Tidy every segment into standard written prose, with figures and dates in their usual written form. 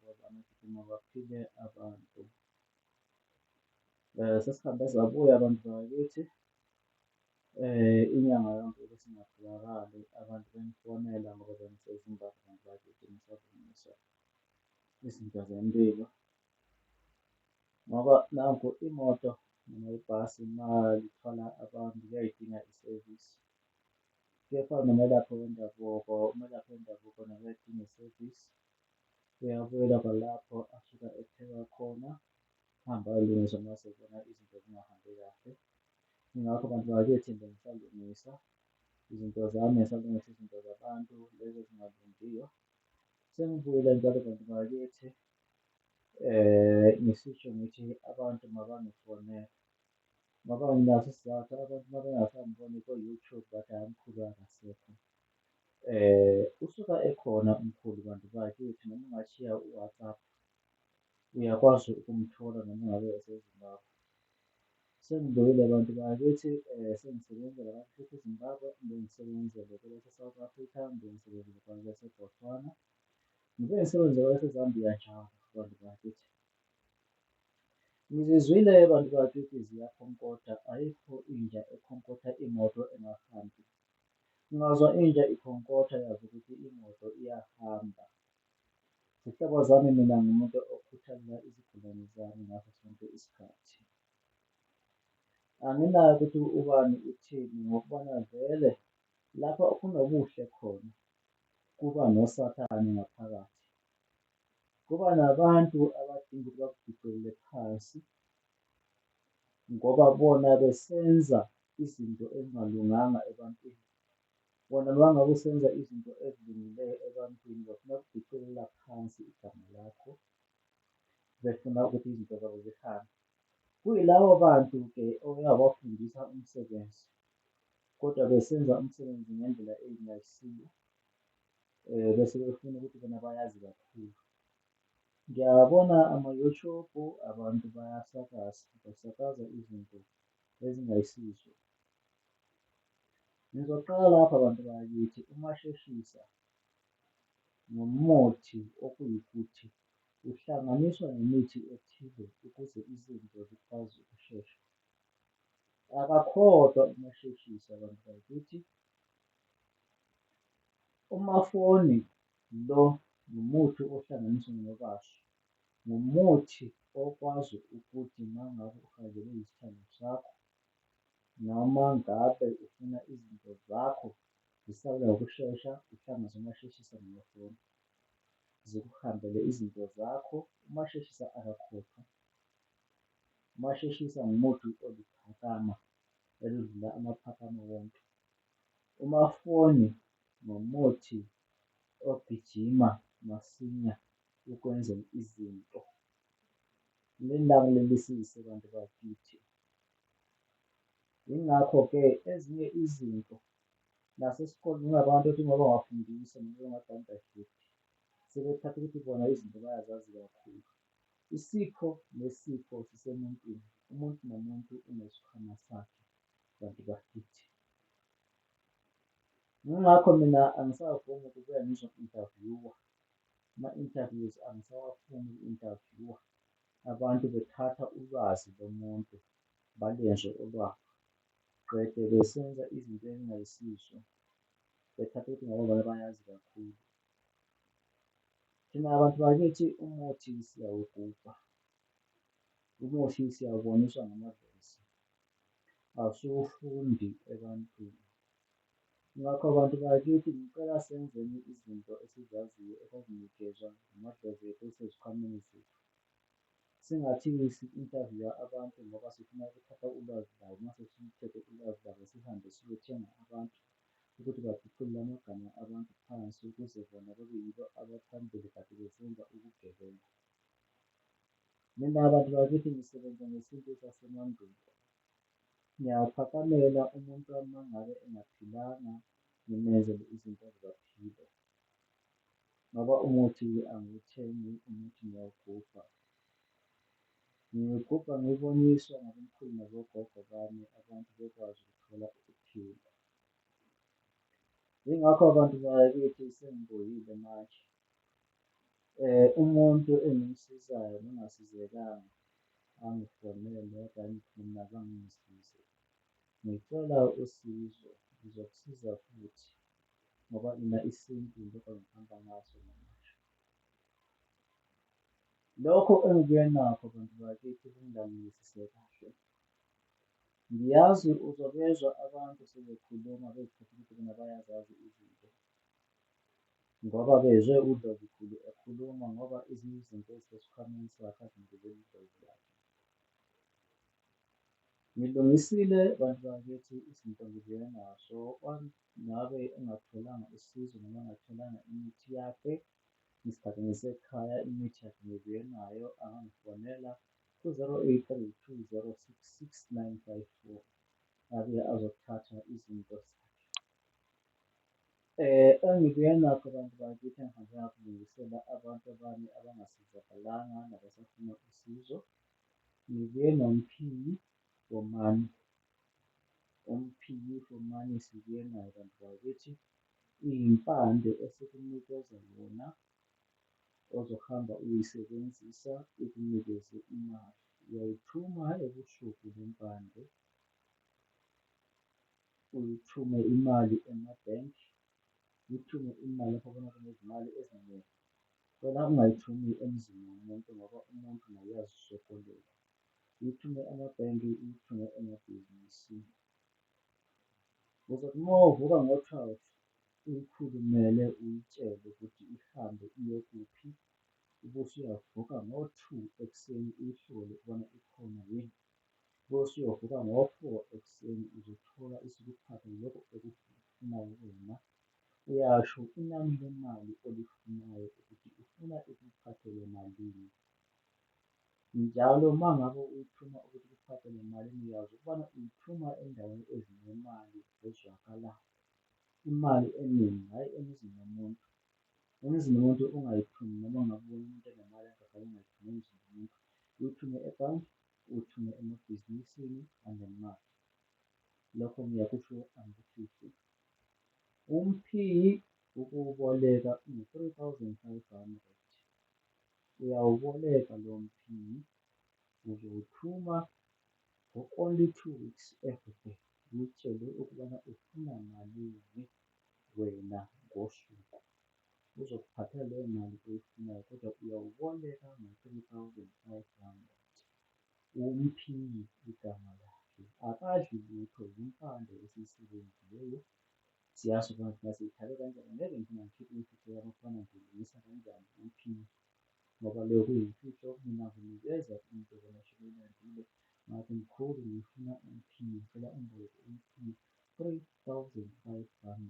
Izihlobo zami ukuthi mabaphile abantu. Sesihambe sabuya bantu bakithi inyanga yonke besingatholakali abantu bengifonela ngoba bengiseZimbabwe bantu bakithi ngisalungisa izinto zempilo ngoba nakhu imoto noma ibhasi malithwala abantu liyayidinga isevisi. Kuyafana nomelaphi wendabuko, umelaphi wendabuko naye uyayidinga isevisi. Uyabuyela kwalapho asuka epheka khona ahambe ayolungisa mase ebona izinto zingahambi kahle. Yingakho bantu bakithi bengisalungisa izinto zami, ngisalungisa izinto zabantu lezi ezingalungiyo. Sengibuyile njalo bantu bakithi ngisisho ngithi abantu mabangifonele ngoba nginaso isizathu abantu mabengasangiboni ko-YouTube bathi, hhayi umkhulu akasekho. Usuka ekhona umkhulu bantu bakithi noma ungashiya u-WhatsApp uyakwazi ukumthola noma ngabe useZimbabwe. Sengibuyile bantu bakithi sengisebenzela lapha eZimbabwe, ngibuye ngisebenzele kwelase-South Africa, ngibuye ngisebenzele kwelase-Botswana, ngibuye ngisebenze kwelaseZambia njalo bantu bakithi. Ngizizwile bantu bakithi ziyakhonkotha ayikho inja ekhonkotha imoto engahambi. Ungazwa inja ikhonkotha yazi ukuthi imoto iyahamba. Zihlobo zami mina ngumuntu okhuthalela izigulane zami ngaso sonke isikhathi. Anginaki ukuthi ubani uthini ngokubona vele lapho kunobuhle khona kuba nosathane ngaphakathi. Kuba nabantu abadinga ukuthi bakudicilele phansi ngoba bona besenza izinto ezingalunganga ebantwini. Wena noma ngabe usenza izinto ezilungileyo ebantwini bafuna ukudicilela phansi igama lakho befuna ukuthi izinto zabo zihambe. Kuyilabo bantu-ke owabafundisa umsebenzi kodwa besenza umsebenzi ngendlela engayisiyo bese befuna ukuthi bona bayazi kakhulu. Ngiyawabona ama-YouTube abantu bayasakaza, basakaza izinto ezingayisizo. Ngizoqala lapha bantu bakithi umasheshisa ngumuthi okuyikuthi uhlanganiswa nemithi ethile ukuze izinto zikwazi ukushesha. Akakhohlwa umasheshisa bantu bakithi. Umafoni lo ngumuthi ohlanganiswa noBaso, ngumuthi okwazi ukuthi uma ngabe uhanjelwe isithandwa sakho noma ngabe ufuna izinto zakho zisale ngokushesha uhlanganise umasheshisa nomafoni zikuhambele izinto zakho. Umasheshisa akakhothwa, umasheshisa ngumuthi oliphakama elidlula amaphakama wonke. Umafoni ngumuthi ogijima masinya ukwenza izinto. Nilalelisise bantu bakithi. Yingakho-ke ezinye izinto nasesikoleni kunabantu othi ngoba ungafundisa noma sebethatha ukuthi bona izinto bayazazi kakhulu. Isipho nesipho sisemuntwini, umuntu nomuntu unesikhwama sakhe bantu bakithi. Yingakho mina angisavumi ukubuya ngizo-interview-wa, ama-interviews angisawafuni uku-interview-wa abantu bethatha ulwazi lomuntu balwenze olwabo, qede besenza izinto ezingayisizo bethatha ukuthi ngoba bona bayazi kakhulu. Thina bantu bakithi umuthi siyawugubha, umuthi siyawuboniswa ngamadlozi, asiwufundi ebantwini. Ngakho bantu bakithi ngicela senzeni izinto esizaziyo esazinikezwa amadlozi ethu ezisezikhwameni zethu. Singathi si-interview-a abantu ngoba sifuna ukuthatha ulwazi labo mase siluthethe ulwazi labo sihambe siyothenga abantu ukuthi badicilele amagama abantu phansi ukuze bona babe yibo abaphambili kade besenza ubugebengu. Mina bantu bakithi ngisebenza ngesintu sasemandulo. Ngiyawuphakamela umuntu wami uma ngabe engaphilanga ngimenzele izinto aphile ngoba umuthi angiwuthengi, umuthi ngiyawugubha. Ngiwugubha ngiwuboniswa ngabomkhulu nabogogo bami abantu bekwazi ukuthola ukuphila. Yingakho bantu bakithi sengibuyile manje. Umuntu engimsizayo nongasizekanga angifonele wathi, hhayi mkhulu mina azange ungisize, ngicela usizo ngizokusiza futhi ngoba mina isintu ngilokhu ngihamba ngaso namanje. Lokho engibuye nakho bantu bakithi ningilalelisise kahle. Ngiyazi uzobezwa abantu sebekhuluma bey'thatha ukuthi bona bayazazi izinto ngoba bezwe uDlozikhulu ekhuluma ngoba ezinye izinto ezisesikhwameni sakhe azinikezwe idlozi lakhe. Ngilungisile bantu bakithi izinto ngibuye naso ngabe engatholanga usizo noma engatholanga imithi yakhe ngesikhathi ngisekhaya imithi yakhe ngibuye nayo angangifonela ku-083 206 6954 abuye azothatha izinto zakhe. Engibuye nakho bantu bakithi engihambe ngakulungisela abantu bami abangasizakalanga nabasafuna usizo, ngibuye nomphiyi womane, umphiyi womane sibuye naye bantu bakithi. Iyimpande esikunikeza yona ozohamba uyoyisebenzisa ikunikeze imali, uyayithuma ebusuku le mpande, uyithume imali emabhenki, uyithume imali lapho obona kunezimali eziningi. Cela ungayithumi emzini womuntu ngoba umuntu naye uyazisokolela, uyithume emabhenki, uyithume emabhizinisini. Uzothi uma uvuka ngo-12 uyikhulumele uyitshele ukuthi ihambe iye kuphi ubese uyavuka ngo-2 ekuseni uyihlole ubone ikhona yini. Bese uyovuka ngo-4 ekuseni uzothola isikuphathele lokhu okufunayo wena. Uyasho inani lemali olifunayo ukuthi ufuna ikuphathele malini. Njalo uma ngabe uyithuma ukuthi ikuphathele malini, uyazi ukubana uyithuma endaweni ezinemali ezwakalayo, imali eningi hhayi emzini womuntu. Emzini womuntu ungayithumi noma ngabe ubona umuntu enemali engakanani ungayithumi emzini womuntu, uyithume ebhange, uyithume emabhizinisini anemali. Lokho ngiyakusho angikufihli. Umphiyi ukuwuboleka ungu-3 thousand 500, uyawuboleka lowo mphiyi uzowuthuma for only 2 weeks everyday, uyitshele ukubana ufuna malini wena ngosuku. Uzokuphathela leyo mali oyifunayo kodwa uyawuboleka ngo-3 thousand 500. Umphiyi igama lakhe, akadli lutho yimpande esiyisebenzisileyo. Siyazi ukubana thina siyithake kanjani, angeke ngifuna ngikhiphe imfihlo yami ukubana ngiwulungisa kanjani umphiyi ngoba leyo kuyimfihlo. Mina nginikeza into wena osuke uyilandile ngathi mkhulu ngifuna umphiyi, ngicela ungiboleke umphiyi 3 thousand 500.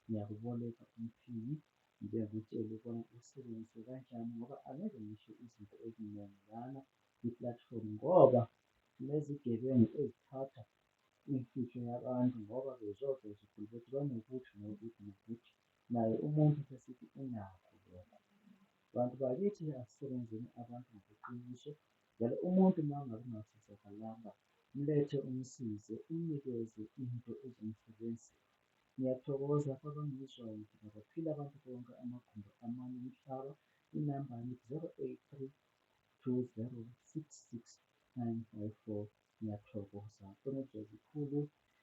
Ngiyakuboleka umphiyi ngibuye ngikutshele ukubana uwusebenzise kanjani ngoba angeke ngisho izinto eziningi lana kwi-platform ngoba kunezigebengu ezithatha imfihlo yabantu ngoba bezwe oDlozikhulu bethi banokuthi nokuthi nokuthi, naye umuntu sesithi unakho lokho. Bantu bakithi asisebenzeni abantu ngokweqiniso njalo umuntu uma ngabe ungasizakalanga mlethe umsize, umnikeze into ezomsebenzela. Ngiyathokoza kwabangizwayo ngithi mabaphile abantu bonke amagumbi amane omhlaba. Inamba yami 083 206 6954. Ngiyathokoza kunoDlozikhulu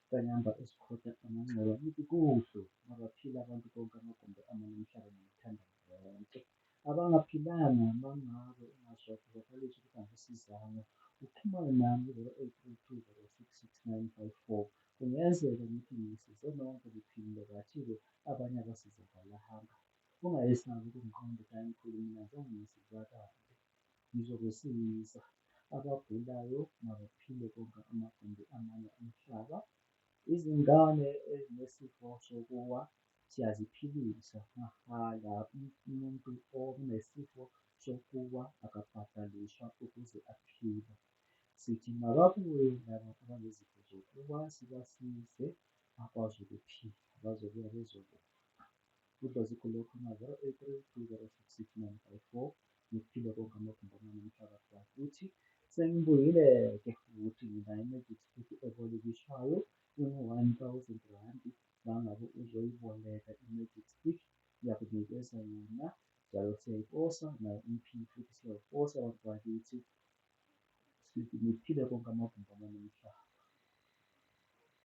kaNyamba esikhotha amanxeba ngithi kuhle mabaphile abantu konke amagumbi amane omhlaba nginithanda nonke. Abangaphilanga mangabe ungazwa kuzwakalise ukuthi angikusizanga uxhumane nami ku-083 206 6954. Kungenzeka ngithi ngisize nonke niphilile kathi-ke abanye abasizakalanga. Ungayesabi ukungiqonda ukuthi hhayi mkhulu mina azange ngisizakale, ngizokusiza. Abagulayo mabaphile konke amagumbi amane omhlaba. Izingane ezinesifo sokuwa siyaziphilisa mahhala, umuntu onesifo sokuwa akabhadaliswa ukuze aphile. Sithi mababuye laba abanezifo zokuwa sibasize bakwazi ukuphila, bazobuya bezobonga. UDlozikhulu ukhuluma 083 206 6954. Ngiphile konke amagumbi amane omhlaba bakithi. Sengibuyile-ke futhi nginayo i-magic stick ebolekiswayo ingu-R1 000 uma ngabe uzoyiboleka i-magic stick ngiyakunikeza yona. Sidalo siyayiposa nayo i-EP futhi siyayiposa bantu bakithi. Sithi niphile konke amagumbi amane omhlaba.